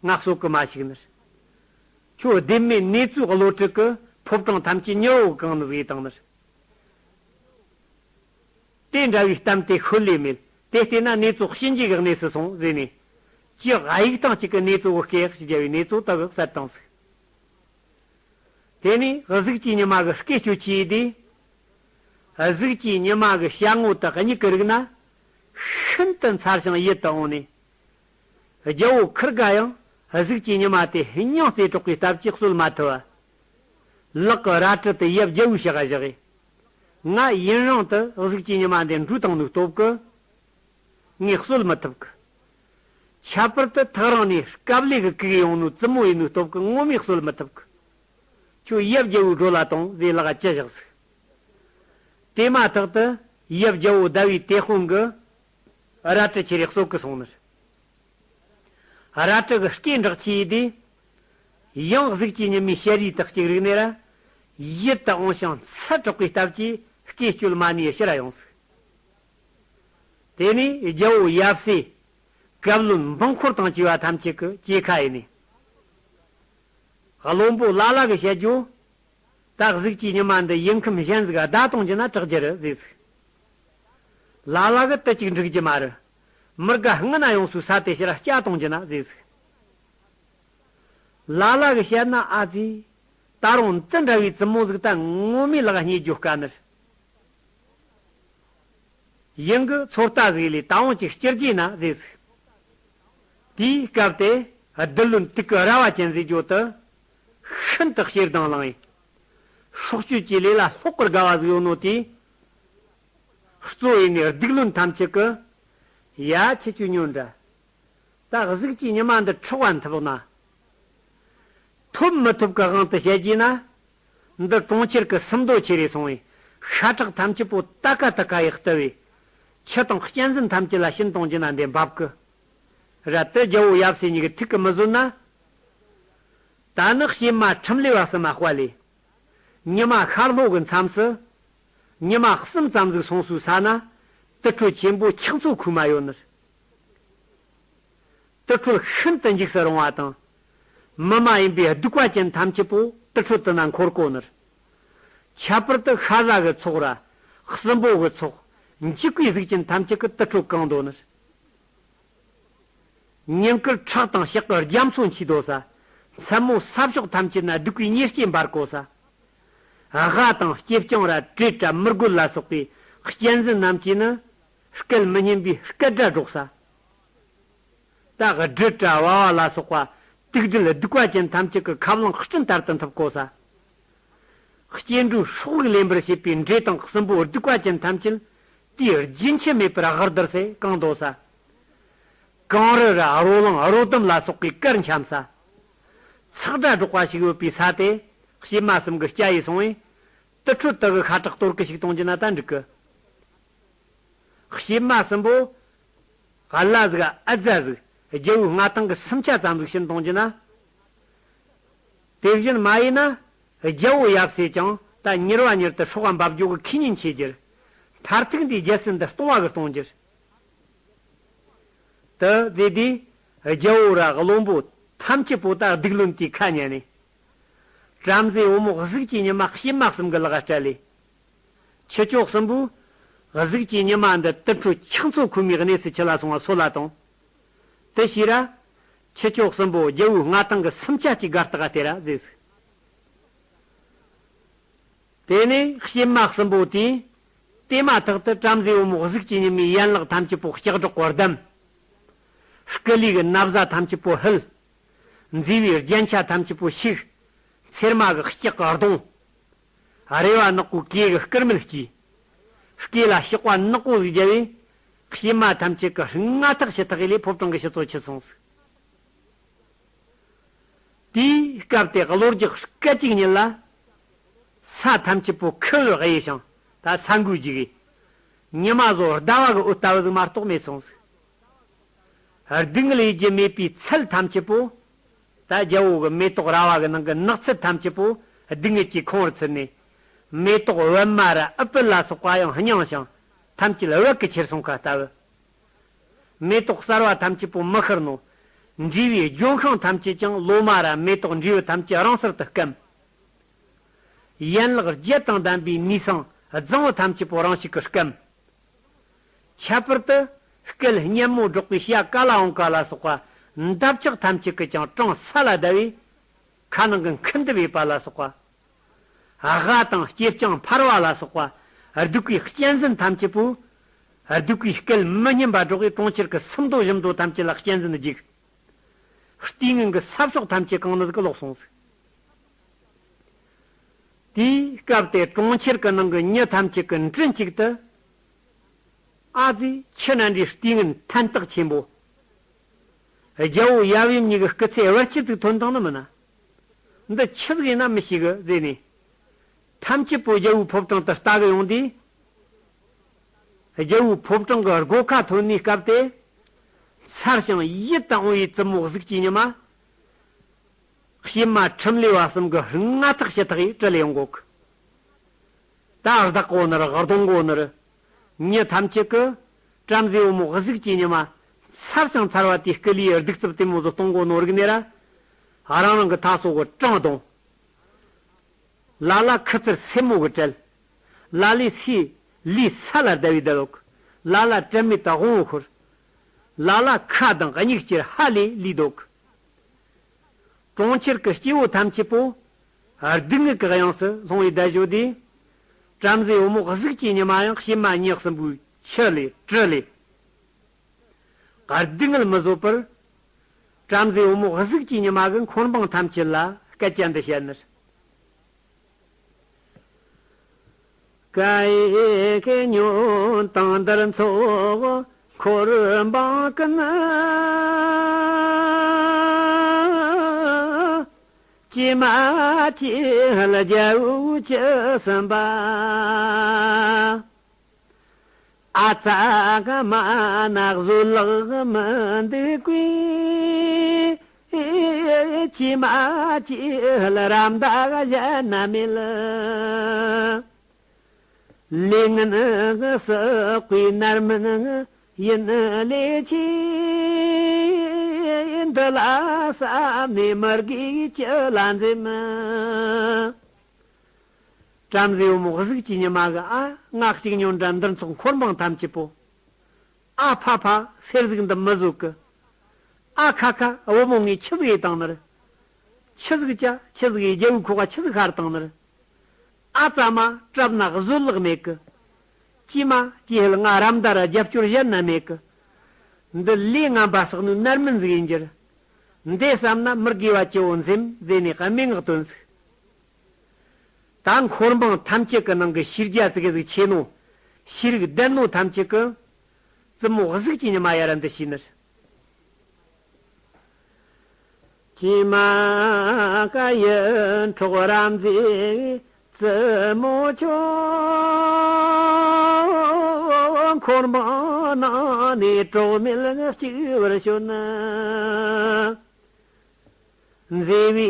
ང་གསོད་གི་མ་བཅུག་ནི་རེད། ཁྱོད་བདེན་མེད་ནེ་ཙོའི་བློ་དྲུག་གིས་ཕོ་བྲང་ཐམས་ཅད་མྱུར་བོ་གང་ནི་ཟིག་བཏང་ནི་རེད། དེ་འདྲ་བའི་གཏམ་དེ་ཤོད་ལེ་མེད། དེ་བལྟས་ན་ནེ་ཙོ་གཤིན་རྗེ་གི་གནས་སུ་སོང་ཟེར་ནས། ཅི་གཡུག་ཐེངས་གཅིག་གི་ནེ་ཙོ་གི་སྐེ་གཅིག་རྒྱབ་བས་ནེ་ཙོ་དག་གིས་བསད་བཏང་ཟིག། དེ་ནས་གཟུགས་ཀྱི་ཉི་མ་གི་སྐེ་གཅོད་ཀྱི་ཡིན་དུས། གཟུགས་ཀྱི་ཉི་མ་གི་ཞལ་ངོ་དག་གཉིད་ཀྱི་རིག་ན། ཤིན་ཏུ་མཚར་ཞིང་ཡིད་དུ་འོང་ནས། རྒྱལ་པོ་ཁིར་ག་ཡང་གཟུགས་ཀྱི་ཉི་མ་དེ་སྙིང་བརྩེ་དྲག་པའི་སྟབས་ཀྱིས་གསོད་མ་ཐུབ་པ། ལག་གི་རལ་གྲི་དེ་ཡབ་རྒྱལ་པོའི་ཕྱག་ག་བཞག་གི། ང་ཡུན་རིང་དུ་གཟུགས་ཀྱི་ཉི་མ་འདི་འགྲོ་བཏང་ནོའི་སྟོབས་ཀྱིས། ངས་གསོད་མི་ཐུབ་གི། ཁྱད་པར་དུ་ཐག་རིང་ནས་སྐབས་ལས་གི་བཀུག་ཡོང་ནོ་བཙུན་མོ་ཡིན་ནོའི་སྟོབས་ཀྱིས་ངོ་མས་གསོད་མི་ཐུབ་གི། ཁྱོད་ཡབ་རྒྱལ་བོའི་སྒྲོ་ལ་ཐོངས་ཟེར་ལག་ཅི་བཞག་ཟིག། དེ་མ་ཐག་ཏུ་ཡབ་རྒྱལ་བོ་ཟླ་བའི་དེད་དཔོན་གྱིས་རལ་གྲི་ཁྱེར་རེ་གསོད་གི་སོང་ནི་རེད། རལ་གྲི་གི་སྐེ་འབྲེག་ཆི་ཡིས་དེ། ཡང་གཟུགས་ཀྱི་ཉི་མའི་ཞལ་རས་དག་ཅིག་རིག་ནས་ར། ཡིད་དུ་འོང་ཞིང་ཚུལ་དྲག་པའི་སྟབས་ཀྱིས་སྐེ་གཅོད་མ་ནུས་ཕྱིར་ཡོང་ཟིག། དེ་ནས་རྒྱལ་བོ་ཡབ་སྲས་བཀའ་བློན་འབངས་འཁོར་དང་བཅས་པ་ཐམས་ཅད་ཀྱི་སྐྱེ་ཁ་ཡིན་ནས། བློན་པོ་ལ་ལ་གིས་བཤད་རྒྱུ། ད་གཟུགས་ཀྱི་ཉི་མ་འདི་ཡིད་ཁམས་གཞན་ཟིག་བདའ་གཏོང་རྒྱུ་ན་དྲག་རྒྱུ་རེད་ཟེར་ཟིག། ལ་ལ་གིས་དུ་ཅིག་འགྲིག་རྒྱུ་མ་རེད། མི་དགའ་སྔུན་ན་ཡོང་སུའི་ས་དེ་ཕྱིར་སྐྱ་གཏོང་རྒྱུ་ན་ཟེར་ཟིག། ལ་ལ་གིས་བཤད་ན། ཨ་ཙི། ད་རུང་འདི་འདྲ་བའི་བཙུན་མོ་ཟིག་ད་ངོ་མའི་ལག་རྙེད་རྒྱུ་དཀའ་ནི་རེད། ཡིན་གི། ཚོད་ལྟ་ཟིག་ལས་ད་འོང་ཅིག་སྐྱུར་རྒྱུ་ན་ཟེར་ཟིག། དེའི་སྐབས་དེ་སྡུག་བློན་དུག་གི་ར་བ་ཅན་ཟེར་རྒྱུ་དེ་ཤིན་ཏུ་ཞེ་སྡང་ལངས་ཡིན། སྲོག་གཅོད་ཀྱི་ལས་ལ་ལྷོག་གི་དགའ་བ་ཟིག་ཡོད་ནོ་དེས། གཙོ་ཡིན་ནས་སྡུག་བློན་ཐམས་ཅད་ཀྱིས། ཡ། ཁྱེད་ཆོ་ཉོན་དྲ། ད་གཟུགས་ཀྱི་ཉི་མ་འདི་འཕྲོག་པ་འཐབ་ན། ཐོབ་མི་ཐོབ་ཀྱི་དབང་དུ་བྱས་རྒྱུ་ན། འདི་གྲོང་ཁྱེར་གྱི་སུམ་མདོ་ཁྱེར་རེ་སོང་བས་ཤ་ཁྲག་ཐམས་ཅད་པོ་ཏ་ཀ་ཏ་ཀ་ཡིས་བཏུལ་བས། ཁྱི་དང་གཅན་གཟན་ཐམས་ཅད་ལ་བྱིན་གཏོང་རྒྱུ་ན་འདི་འབབ་གི། ར་དེ་རྒྱལ་བོ་ཡབ་སྲས་གཉིས་ཀྱི་ཐུགས་ཀྱིས་མི་བཟོད་ན། ད་ནི་གཤེད་མ་ཁྲིམས་ལས་བ་གསུམ་མ་དཔའ་ལས། ཉི་མ་ཤར་ལྷོ་གི་མཚམས་སུ། ཉི་མ་གསུམ་ཙམ་ཟིག་སོང་སུའི་ས་ན། དུར་ཁྲོད་ཆེན་པོ་ཁྱུག་མཚོ་ཁུག་མ་ཡོད་ནི་རེད། དུར་ཁྲོད་ཤིན་ཏུ་འཇིགས་སུ་རུང་བ་དང་། མི་མ་ཡིན་པའི་གདུག་པ་ཅན་ཐམས་ཅད་པོ་དུར་ཁྲོད་དེ་ན་འཁོར་གོ་ནི་རེད། ཁྱད་པར་དུ་ཤ་ཟ་གི་ཚོགས་ར། སྲིན་པོ་གི་ཚོགས། འཇིགས་པའི་གཟུགས་ཅན་ཐམས་ཅད་ཀྱིས་དུར་ཁྲོད་གང་འདོད་ནི་རེད། ཉིན་དཀར་ཁྲག་དང་ཕྱག་གི་རྒྱ་མཚོ་འཁྱིལ་འདོད་ས། མཚན་མོ་ས་ཕྱོགས་ཐམས་ཅད་ན་སྡུག་པའི་ཉེར་སྐྱེས་འབར་གོ་ས། སྒ་དང་ལྕེ་སྤྱང་ར་དྲེད་ར་མི་རྒོད་ལ་སོགས་པའི་གཅན་གཟན་རྣམས་ཀྱིས་ནི། སྐད་མི་སྙན་པའི་སྐད་སྒྲ་སྒྲོག་ས། ད་སྦྲུལ་ར་ཝ་ཝ་ལ་སོགས་པ་དུག་སྦྲུལ་གདུག་པ་ཅན་ཐམས་ཅད་ཀྱི་ཁ་རླངས་སྤྲིན་ལྟར་དུ་འཐིབས་གོ་ས། སྐྱེ་འགྲོའི་སྲོག་ལེན་པར་བྱེད་པའི་འདྲེ་དང་སྲིན་པོ་གདུག་པ་ཅན་ཐམས་ཅད་དུས་རྒྱུན་ཆད་མེད་པར་ཧར་བསྡུར་སེ་གང་འདོད་ས། གངས་རི་ར་རོ་ལངས་རོ་དུམ་ལ་སོགས་པའི་གར་འཁྱམས་ས། ཚག་སྒྲ་སྒྲོག་པ་ཞིག་ཡོད་པའི་ས་དེ་གཤེད་མ་གསུམ་གྱི་སྐྱ་ཡིས་སོང་བས། དུར་ཁྲོད་དག་གི་ཤ་ཁྲག་གཏོར་གི་ཞིག་གཏོང་རྒྱུ་ན་ད་འགྲིག་གི། གཤེད་མ་གསུམ་པོ། ག་ལ་ཟིག་ཨ་ཛ་ཟིག་རྒྱལ་བོའི་མངའ་ཐང་གི་སུམ་ཆ་ཙམ་ཟིག་བྱིན་གཏོང་རྒྱུ་ན། དེ་བཞིན་མ་ཡིན་ན། རྒྱལ་བོ་ཡབ་སྲས་ཀྱང་ད་མྱུར་བ་མྱུར་དུ་སྲོག་འབབ་རྒྱུ་གི་ཁས་ཉིན་ཆེ་རྒྱུར། མཐར་ཐུག་འདིའི་རྒྱལ་སྲིད་འདི་སྟོང་བ་གི་གཏོང་རྒྱུར། དུ་མཛད་དེ། རྒྱལ་བོ་ར་བློན་པོ་ཐམས་ཅད་པོ་ད་སྡིག་བློན་དེའི་ཁ་ཉན་ནས། བྲམ་ཟེ་བུ་མོ་གཟུགས་ཀྱི་ཉི་མ་གཤེད་མ་གསུམ་གྱི་ལག་སྤྲད་ལས། ཁྱི་ཁྱོག་གསུམ་པོས་གཟུགས་ཀྱི་ཉི་མ་འདི་དུར་ཁྲོད་ཁྱུག་མཚོ་ཁུག་མའི་གནས་སུ་ཁྱི་ལ་སོང་བ་སོད་ལ་དང་། དེ་ཤེས་ར། ཁྱི་ཁྱོག་གསུམ་པོ་རྒྱལ་བོའི་མངའ་ཐང་གི་སུམ་ཆ་གཅིག་དགའ་རྟགས་སྟེར་ར་ཟེར་ཟིག། དེ་ནས་གཤེད་མ་གསུམ་པོ་དེས། དེ་མ་ཐག་ཏུ་བྲམ་ཟེ་བུ་མོ་གཟུགས་ཀྱི་ཉི་མའི་ཡན་ལག་ཐམས་ཅད་པོ་ལྕགས་སྒྲོག་གིས་བསྡམས། སྐུ་ལུས་ཀྱི་ན་བཟའ་ཐམས་ཅད་པོ་ཕུལ། མཛེས་པའི་རྒྱན་ཆ་ཐམས་ཅད་པོ་ཕྱུག། ཚེར་མ་གི་ལྕགས་ཀྱི་གདོང་། རེ་བ་ནག་པོའི་གོས་ཀྱི་སྐུར་མེད་སྐྱེས། སྐེ་ལ་ཕྱག་པ་ནག་པོ་ཟིག་བརྒྱབ་པས། གཤེད་མ་ཐམས་ཅད་ཀྱི་མངའ་ཐང་ཞུ་ཐག་ཡིན་ལས་ཕོ་བྲང་གི་ཕྱི་ཚོ་ཁྱེར་སོང་ཟིག། དེའི་སྐབས་དེ་གློ་རྒྱག་སྐད་ཅིག་ཉིད་ལ། ས་ཐམས་ཅད་པོ་ཁུ་བའི་གཡུ་ཞིང་ད་ས་འགུལ་རྒྱུག་གི། ཉི་མ་བཟོ་ཟླ་བ་གི་འོད་ལྟ་བུ་ཟིག་མ་གཏོགས་མེད་སོང་ཟིག། སྡུག་བསྔལ་ཡེ་རྒྱུ་མེད་པའི་ཚལ་ཐམས་ཅད་པོ། ད་རྒྱལ་བོ་གི་མེ་ཏོག་ར་བ་གི་ནང་གི་ནགས་ཚལ་ཐམས་ཅད་པོ་སྡུག་བསྔལ་གྱི་ཁོང་བུར་ཚུད་ནས། མེ་ཏོག་པད་མ་ར་ཨུཏྤལ་ལ་སོགས་པ་ཡང་སྙིང་ཞིང་ཐམས་ཅད་འོད་ཀྱི་ཁྱེར་སོང་ཁ་ལྟ་བུ། མེ་ཏོག་གསར་བ་ཐམས་ཅད་པོ་མི་ཤར་ནོ། འབྲས་བུའི་ལྗོན་ཤིང་ཐམས་ཅད་ཀྱང་ལོ་མ་ར་མེ་ཏོག་འབྲས་བུ་ཐམས་ཅད་རིང་བསྲེལ་དུ་སྐམ། ཡན་ལག་བརྒྱད་དང་ལྡན་པའི་ནུས་ཤིང་རྫིང་བུ་ཐམས་ཅད་པོ་རང་བཞིན་གྱིས་སྐམ། ཁྱད་པར་དུ་སྐད་སྙན་མོ་སྒྲོག་པའི་བྱ་ཀ་ལ་འོང་ཀ་ལ་སོགས་པ་འདབ་ཆགས་ཐམས་ཅད་ཀྱིས་ཀྱང་གྲང་ས་ལ་བརྡབས་པས། ཁ་ནང་གི་མཁུར་འདེབས་ཡས་པ་ལ་སོགས་པ། སྒ་དང་ལྕེ་སྤྱང་འཕར་བ་ལ་སོགས་པ་སྡུག་པའི་གཅན་གཟན་ཐམས་ཅད་པོས། སྡུག་པའི་སྐད་མི་སྙན་པ་སྒྲོག་གིས་གྲོང་ཁྱེར་གྱི་སུམ་མདོ་བཞི་མདོ་ཐམས་ཅད་ལ་གཅན་གཟན་རྒྱུག། རྟའི་ངན་གྱི་ས་ཕྱོགས་ཐམས་ཅད་གང་ནི་ཟིག་ལོག་སོང་ཟིག། དེའི་སྐབས་དེ་གྲོང་ཁྱེར་གྱི་ནང་གི་མྱི་ཐམས་ཅད་ཀྱི་མགྲིན་གཅིག་ཏུ། ཨ་ཙི། ཁྱི་ནན་འདྲའི་རྟའི་ངན་ཐན་སྟག་ཆེན་པོ། རྒྱལ་པོ་ཡབ་ཡུམ་གཉིས་ཀྱི་སྐུ་ཚེ་བར་ཆད་ཅིག་ཐོན་བཏང་ནི་མིན་ན། འདི་ཆི་ཟིག་ཡིན་ན་མི་ཤེས་གི་ཟེར་ནས། ཐམས་ཅད་པོ་རྒྱལ་པོའི་ཕོ་བྲང་དུ་ལྟ་གི་ཡོང་དུས། རྒྱལ་པོའི་ཕོ་བྲང་གི་སྒོ་ཁ་ཐོན་ནས་སྐབས་དེ། མཚར་ཞིང་ཡིད་དུ་འོང་བའི་བཙུན་མོ་གཟུགས་ཀྱི་ཉི་མ། ཕྱེ་མ་ཁྲིམས་ལས་པ་གསུམ་གྱི་མངའ་ཐང་ཞུ་ཐག་ཡིས་དྲིལ་ཡོང་གོ་གི། ད་བདག་གོ་ནི་རེད། གདོང་གོ་ནི་རེད། མྱི་ཐམས་ཅད་ཀྱིས་བྲམ་ཟེ་བུ་མོ་གཟུགས་ཀྱི་ཉི་མ་མཚར་ཞིང་མཚར་བ་དེའི་སྐུ་ལུས་གདུག་རྩུབ་དེ་མོ་ཟིག་གཏོང་གོ་ནོ་རིག་ནས་ར། རང་རང་གི་ཐ་སོ་གི་བྲང་རྡུང་། ལ་ལ་ཁུ་ཚུར་སེན་མོ་གིས་བྲལ། ལ་ལས་སའི་ལུས་ས་ལ་བརྡབ་བས་བརྡབ་ཡོད་གི། ལ་ལ་དྲན་མེད་དུ་དབང་པོ་ཤོར། ལ་ལ་ཁ་གདངས། མྱིག་ཅེར། ཧ་ལས་ལུས་སྡོད་གི། གྲོང་ཁྱེར་གྱི་སྐྱེ་བོ་ཐམས་ཅད་པོ་སྡུག་བསྔལ་གྱི་དབྱིངས་སུ་ལྷུང་བའི་བརྡ་བརྗོད་དུས། བྲམ་ཟེ་བུ་མོ་གཟུགས་ཀྱི་ཉི་མ་ཡང་ཕྱེ་མ་མྱི་གསུམ་པོས་ཁྲིད་ལས་དྲིལ་ལས། སྡུག་བསྔལ་མི་བཟོད་པར། བྲམ་ཟེ་བུ་མོ་གཟུགས་ཀྱི་ཉི་མ་གིས་འཁོར་འབངས་ཐམས་ཅད་ལ་སྐད་ཆ་འདི་བཤད་ནི་རེད། ཀ་ཡེ་ཀེ་ཉོན་དང་འདིར་འཚོགས་འཁོར་འབངས་ཀུན། ཀྱེ་མ་ཀྱེ་ཧུད་རྒྱལ་པོ་བཅུ་གསུམ་པ། ཨ་ཙ་ག་མ་ན་བཟོད་གླགས་མི་འདུག་གོ། ཀྱེ་མ་ཀྱེ་ཧུད་རམ་ད་གཞན་ན་མེད། ལས་ངན་བསགས་པའི་རྣམ་སྨིན་ཡིན་ལས་ཆེ། འདི་ལ་བསམ་ནས་མི་དགེ་ཅི་ལ་འཛེམ། བྲམ་ཟེ་བུ་མོ་གཟུགས་ཀྱི་ཉི་མ་གིས། ཨ། ང་གཅིག་ཉོན་དྲ་འདིར་འཚོགས་འཁོར་འབངས་ཐམས་ཅད་པོ། ཨ་ཕ་ཕ། གསེར་གཟུགས་འདི་མི་བཟོད་གི། ཨ་ཁ་ཁ། བུ་མོ་ངས་ཆི་ཟིག་ཡས་བཏང་ནི་རེད། ཆི་ཟིག་བྱས། ཆི་ཟིག་ཡས། རྒྱལ་པོའི་ཁོག་ག་ཆི་ཟིག་ཤོར་བཏང་ནི་རེད། ཨ་ཙ་མ། གྲབས་ན་བཟོད་གླགས་མེད་གི། ཀྱེ་མ་ཀྱེ་ཧུད། ང་རམ་ད་ར་རྒྱབ་སྐྱོར་གཞན་ན་མེད་གི། འདི་ལས་ངན་པ་བསགས་ནོའི་རྣམ་སྨིན་ཟིག་ཡིན་རྒྱུ་རེད། འདི་བསམ་ན་མི་དགེ་བ་ཅི་བོ་འཛེམ་ཟེར་ནས་སྨྲེ་སྔགས་བཏོན་ཟིག། ད་འཁོར་འབངས་ཐམས་ཅད་ཀྱི་ནང་གི་ཤེས་རྒྱ་ཙི་གེ་ཟིག་ཆེ་ནོ། ཤེས་རིག་ལྡན་ནོ་ཐམས་ཅད་ཀྱིས་བཙུན་མོ་གཟུགས་ཀྱི་ཉི་མ་ཡར་ར་འདི་བྱས་ནི་རེད། ཀྱེ་མ་ཀ་ཡིད་འཕྲོག་རམ་མཛེས་བཙུན་མོ་ཁྱོད། འཁོར་འབངས་ནང་ནས་གྲོགས་མེད་གཅིག་པུར་བྱོན། མཛེས་པའི་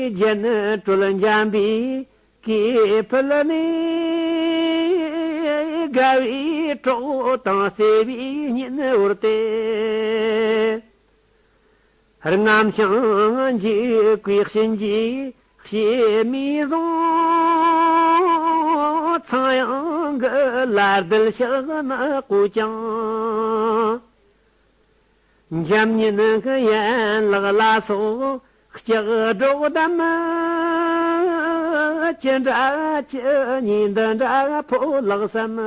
རྒྱན་སྤྲོས་འཇམ་པའི་སྐེ་ཕུལ་ནས། དགའ་བའི་གྲོགས་དང་བརྩེ་བའི་སྙན་བོར་ཏེ། རྔམ་ཞིང་འཇིགས་པའི་གཤིན་རྗེའི་བྱེ་མའི་བཟང་། ཚངས་དབྱངས་གི་ལ་རྡུལ་ཞག་ནག་པོས་ཀྱང་། འཇམ་མཉེན་གྱི་ཡན་ལག་ལ་སོགས་ལྕགས་སྒྲོག་བསྡམས། ཅི་འདྲ་ཅི་ཉེས་འདི་འདྲ་ཕོ་ལགས་སམ།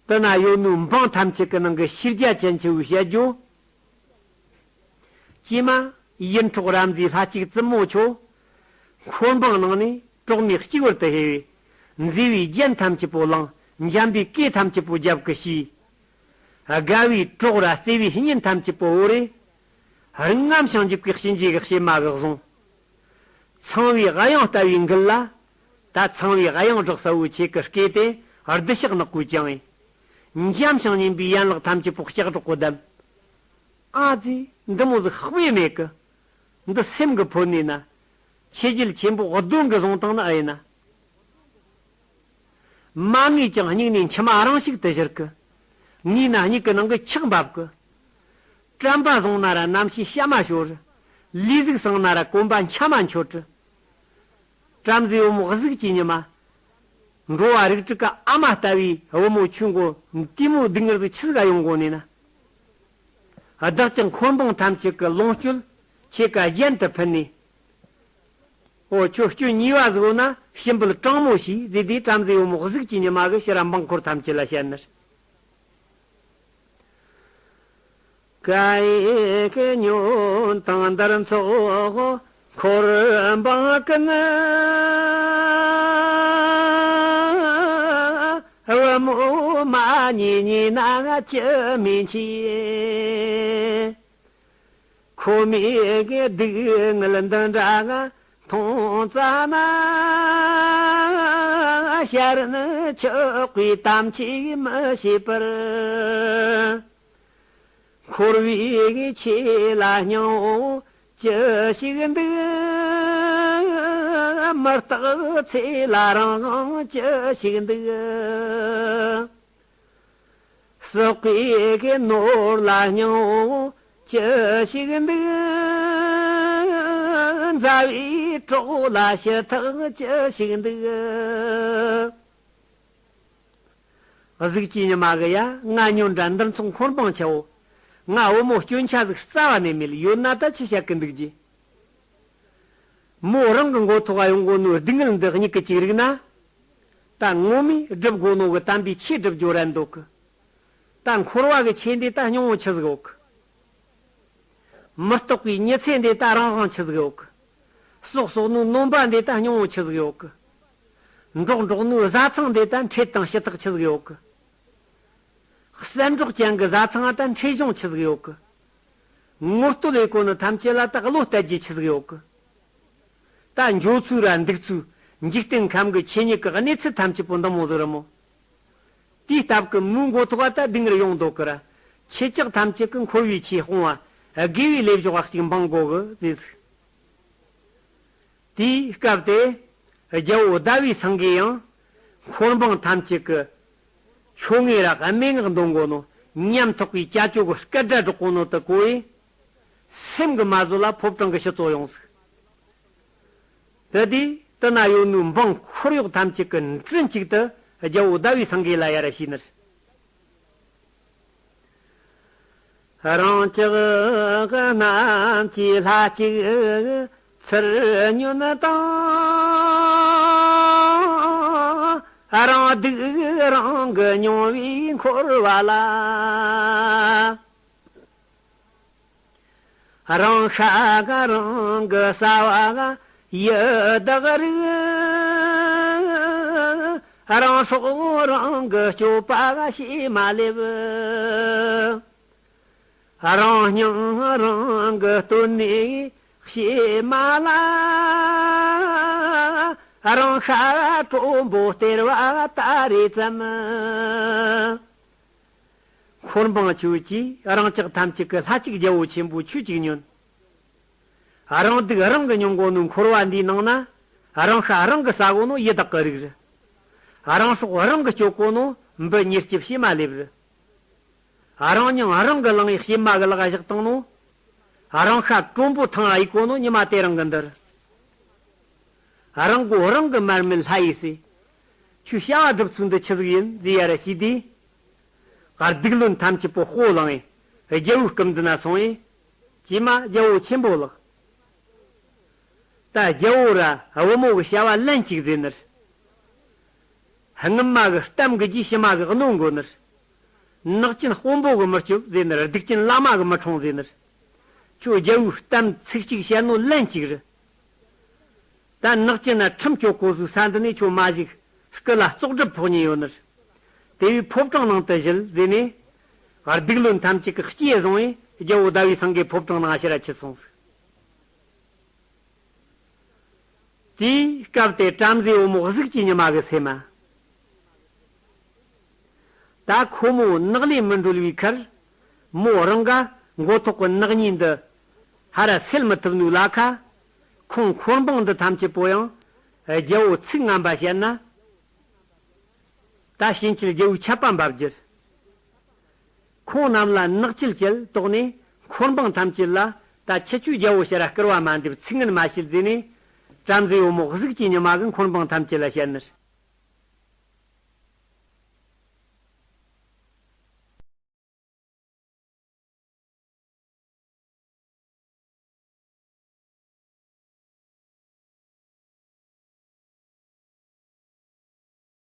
དེ་ན་ཡོད་ནོ་འབངས་ཐམས་ཅད་ཀྱི་ནང་གི་ཤེས་རྒྱ་ཅན་ཆེ་བོས་བཤད་རྒྱུ། ཀྱེ་མ་ཡིད་འཕྲོག་རམ་མཛེས་ལྷ་གཅིག་བཙུན་མོ་ཁྱོད། འཁོར་འབངས་ནང་ནས་གྲོགས་མེད་གཅིག་པུར་དུ་ཕེབས་པས། མཛེས་པའི་རྒྱན་ཐམས་ཅད་པོ་བླངས། འཇམ་པའི་སྐེ་ཐམས་ཅད་པོ་རྒྱབ་ཀྱིས་ཕྱིས། དགའ་བའི་གྲོགས་ར་བརྩེ་བའི་གཉེན་ཐམས་ཅད་པོ་བོར་རེ། རྔམ་ཞིང་འཇིགས་པའི་གཤིན་རྗེ་གི་བྱེ་མ་གིས་བཟུང་། ཚངས་པའི་དབྱངས་ལྟ་བུའི་མགུལ་ལ། ད་ཚངས་པའི་དབྱངས་བསྒྲགས་ས་བོ་ཆེ་གི་སྐེ་དེ་རྡུལ་ཞག་ནག་པོས་བཅིངས་པས། འཇམ་ཞིང་མཉེན་པའི་ཡན་ལག་ཐམས་ཅད་པོ་ལྕགས་སྒྲོག་གིས་བསྡམས། ཨ་ཙི། འདི་མོ་ཟིག་ལྷག་པའི་མེད་གི། འདི་སེམས་ཀྱིས་ཕོད་ནས་ན། ཆོས་རྒྱལ་ཆེན་པོ་གདོན་གྱིས་བཟུང་བཏང་ནི་ཨེ་ཡིན་ན། མ་ངུས་ཀྱང་སྙིང་ནས་མཆི་མ་རང་ཞིག་ཏུ་བཞུར་གི། ངུས་ན་མྱིག་གི་ནང་གི་ཆག་འབབ་གི། དྲན་པ་བཟུང་ན་ར་རྣམ་ཤེས་གཤའ་མ་ཤོར། ལུས་ཟུག་སངས་ན་ར་གོམ་པ་འཆའ་མ་འཆོར་གི། བྲམ་ཟེ་བུ་མོ་གཟུགས་ཀྱི་ཉི་མ། འགྲོ་བ་རིགས་དྲུག་གི་ཨ་མ་ལྟ་བུའི་བུ་མོ་ཁྱོད་མགོ་དེ་མོ་སྡུག་བསྔལ་ཟིག་ཆི་ཟིག་ག་ཡོང་གོ་ནས་ན། བདག་ཀྱང་འཁོར་འབངས་ཐམས་ཅད་ཀྱི་ལོངས་སྤྱོད་ཆེ་ག་རྒྱན་དུ་ཕུལ་ནས། འོ། ཁྱོད་སྐྱོན་གཉིས་པ་ཟིག་ཡོད་ན་ཞིམ་པོ་དྲང་མོ་ཞིག་ཟེར་དུས། བྲམ་ཟེ་བུ་མོ་གཟུགས་ཀྱི་ཉི་མ་གིས་ཕྱིར་ར་འབངས་འཁོར་ཐམས་ཅད་ལ་བཤད་ནི་རེད། ཀ་ཡེ་ཀེ་ཉོན་དང་འདིར་འཚོགས་འཁོར་འབངས་ཀུན། མོ་མ་ཉེས་ཉེས་ན་ཅི་མིན་ཆེ། ཁོ་མོས་གི་སྡུག་བསྔལ་འདི་འདྲ་ང་མཐོང་ཙ་ན། ཤ་རུས་ཆགས་པའི་དམ་ཆོས་མི་བྱེད་པར། འཁོར་བའི་གི་ཆོས་ལ་སྙིང་པོ་ཅི་ཞིག་འདུག། མི་རྟག་ཚེ་ལ་རང་དབང་ཅི་ཞིག་འདུག། ཟག་པའི་གི་ནོར་ལ་སྙིང་པོ་ཅི་ཞིག་འདུག། མཛའ་བའི་གྲོགས་ལ་ཞུ་ཐག་ཅི་ཞིག་འདུག། གཟུགས་ཀྱི་ཉི་མ་གི་ཡ། ང་ཉོན་དྲ་འདིར་འཚོགས་འཁོར་འབངས་ཆེའོ། ང་བུ་མོ་སྐྱོན་ཆ་ཟིག་རྩ་བ་ནས་མེད། ཡོད་ན་ད་ཆི་བཤད་གི་འདུག་རྒྱུ། མོ་རང་གི་མགོ་ཐོག་ག་ཡོང་གོ་ནོ་སྡུག་བསྔལ་འདི་གཉིས་ཀི་གཅིག་རིག་ན། ད་ངོ་མས་སྒྲུབ་དགོ་ནོ་གི་དམ་པའི་ཆོས་སྒྲུབ་རྒྱུ་རན་འདུག་གི། ད་འཁོར་བ་གི་ཆོས་འདི་ད་སྙིང་པོ་ཆི་ཟིག་ཡོད་གི། མི་རྟག་པའི་མྱི་ཚེ་འདི་ད་རང་དབང་ཆི་ཟིག་ཡོད་གི། སྲོག་གསོག་ནོ་ནོམ་པ་འདི་ད་སྙིང་པོ་ཆི་ཟིག་ཡོད་གི། འབྲོག་འབྲོག་ནོ་བཟའ་ཚང་འདི་ད་འཕྲད་དང་ཞུ་ཐག་ཆི་ཟིག་ཡོད་གི། གསེར་འབྲོག་ཅན་གི་བཟའ་ཚང་ང་ད་འཕྲད་གཞུང་ཆི་ཟིག་ཡོད་གི། ངོ་བསྟོད་ལས་གོ་ནི་ཐམས་ཅད་ལ་ད་བློ་གཏད་རྒྱུ་ཆི་ཟིག་ཡོད་གི། ད་འགྱོ་ཚུལ་ར་འདུག་ཚུལ། འཇིག་རྟེན་ཁམས་གི་ཆོས་ཉིད་གི་གནས་ཚུལ་ཐམས་ཅད་པོ་འདི་མོ་ཟིག་རེད་མོ། དེའི་སྟབས་ཀྱིས་མོའི་མགོ་ཐོག་ད་སྡུག་བསྔལ་ཡོང་འདུག་གི་ར། ཁྱེད་ཅག་ཐམས་ཅད་ཀྱིས་འཁོར་བའི་ཆོས་སྤོང་བ་དགེ་བའི་ལས་བཞག་པ་གཅིག་འབངས་དགོ་གི་ཟེར་ཟིག། དེའི་སྐབས་དེ་རྒྱལ་པོ་ཟླ་བའི་སེང་གེ་ཡང་འཁོར་འབངས་ཐམས་ཅད་ཀྱིས་ཆོ་ངེ་ར་སྨྲེ་སྔགས་འདོན་དགོ་ནོ། ཉམ་ཐག་པའི་ཅ་ཅོ་གི་སྐད་སྒྲ་སྒྲོག་གོ་ནོ་དེ་གོ་ཡེ། སེམས་ཀྱིས་མ་བཟོད་ལ་ཕོ་བྲང་གི་ཕྱི་ཚོ་ཡོང་ཟིག། དེ་དུས་དེ་ན་ཡོད་ནོ་འབངས་འཁོར་གཡོག་ཐམས་ཅད་ཀྱིས་མགྲིན་གཅིག་ཏུ་རྒྱལ་པོ་ཟླ་བའི་སེང་གེ་ལ་ཡར་ཞུས་ནི་རེད། རང་ཅག་རྣམས་ཀྱི་ལྷ་གཅིག་ཚུར་ཉོན་དང་། རང་སྡུག་རང་གིས་མྱོང་བའི་འཁོར་བ་ལ། རང་ཤ་རང་གི་ཟ་བ་ཡི་དྭགས་རིགས། རང་སྲོག་རང་གིས་གཅོད་པ་ཤེས་མ་ལེབ། རང་སྙིང་རང་གིས་བཏོན་ནས་ཤེས་མ་ལ། རང་ཤ་དྲོན་པོ་སྟེར་བ་ད་རེས་ཙམ། འཁོར་འབངས་ཁྱོད་ཀྱིས་རང་ཅག་ཐམས་ཅད་ཀྱི་ལྷ་གཅིག་རྒྱལ་པོ་ཆེན་པོ་ཁྱོད་ཅིག་ཉོན། རང་སྡུག་རང་གིས་མྱོང་གོ་ནོ་འཁོར་བ་འདིའི་ནང་ན། རང་ཤ་རང་གིས་ཟ་གོ་ནོ་ཡི་དྭགས་ཀྱི་རིགས་རེད། རང་སྲོག་རང་གིས་གཅོད་གོ་ནོ་འབུ་མྱི་སྐྱིབས་ཕྱེ་མ་ལེབ་རེད། རང་སྙིང་རང་གིས་བླངས་ཡི་ཕྱེ་མ་གི་ལག་བཞག་བཏང་ནོ། རང་ཤ་དྲོན་པོ་ཐང་ཡི་གོ་ནོ་ཉི་མ་དེ་རིང་གི་འདིར། རང་མགོ་རང་གིས་མར་མེ་ལྷ་ཡི་སྲས། ཁྱོད་བྱ་བ་སྒྲུབ་ཚུལ་འདི་ཆི་ཟིག་ཡིན་ཟེར་ཡར་ཞུས་དུས། སྡིག་བློན་ཐམས་ཅད་པོ་སྤོ་ལངས་ཡི་རྒྱལ་པོའི་སྐུ་མདུན་ན་སོང་ཡི། ཀྱེ་མ་རྒྱལ་པོ་ཆེན་པོ་ལགས། ད་རྒྱལ་པོ་ར་བུ་མོ་གི་བྱ་བ་ལན་གཅིག་ཟེར་ནི་རེད། སྔོན་མ་གི་གཏམ་གི་རྗེས་ཕྱི་མ་གི་གནོད་དགོ་ནི་རེད། ནག་ཅན་དཔོན་པོ་གིས་མི་སྐྱོབ་ཟེར་ནི་རེད། སྡིག་ཅན་བླ་མ་གིས་མི་འཁྲུངས་ཟེར་ནི་རེད། ཁྱོད་རྒྱལ་པོའི་གཏམ་ཚིག་གཅིག་བཤད་ནོ་ལན་གཅིག་རེད། ད་ནག་ཅན་ན་ཁྲིམས་གཅོད་གོ་ཟུག་ས་འདི་ནས་ཁྱོད་མ་ཞིག་སྐུ་ལ་བཙོག་གྲབས་ཕོག་ཉེན་ཡོད་ནི་རེད། དེ་བས་ཕོ་བྲང་ནང་དུ་བཞུད་ཟེར་ནས། སྡིག་བློན་ཐམས་ཅད་ཀྱིས་གཅེས་བཟུང་བས་རྒྱལ་པོ་ཟླ་བའི་སེང་གེ་ཕོ་བྲང་ནང་ཕྱིར་ཁྲིད་སོང་ཟིག། དེའི་སྐབས་དེ་བྲམ་ཟེ་བུ་མོ་གཟུགས་ཀྱི་ཉི་མ་གི་སེམས་མ། ད་ཁོ་མོ་ནགས་ལས་མི་འགྲོལ་བའི་ཁར། མོ་རང་ག་མགོ་ཐོག་གི་ནག་ཉེས་འདི་ཧ་ར་སེལ་མི་ཐུབ་ནོའི་ལ་ཁ། ཁོང་འཁོར་འབངས་འདི་ཐམས་ཅད་པོ་ཡང་རྒྱལ་པོ་ཚིག་ངན་པ་བཤད་ན། ད་ཕྱིན་ཆད་རྒྱལ་པོའི་ཆད་པ་འབབ་རྒྱུ། ཁོང་རྣམས་ལ་ནག་ཅིལ་ཅིལ་དོགས་ནས་འཁོར་འབངས་ཐམས་ཅད་ལ། ད་ཁྱེད་ཆོས་རྒྱལ་པོ་ཕྱིར་ར་སྐུར་བ་མ་འདེབས། ཚིག་ངན་མ་བཤད་ཟེར་ནས། བྲམ་ཟེ་བུ་མོ་གཟུགས་ཀྱི་ཉི་མ་གིས་འཁོར་འབངས་ཐམས་ཅད་ལ་བཤད་ནི་རེད།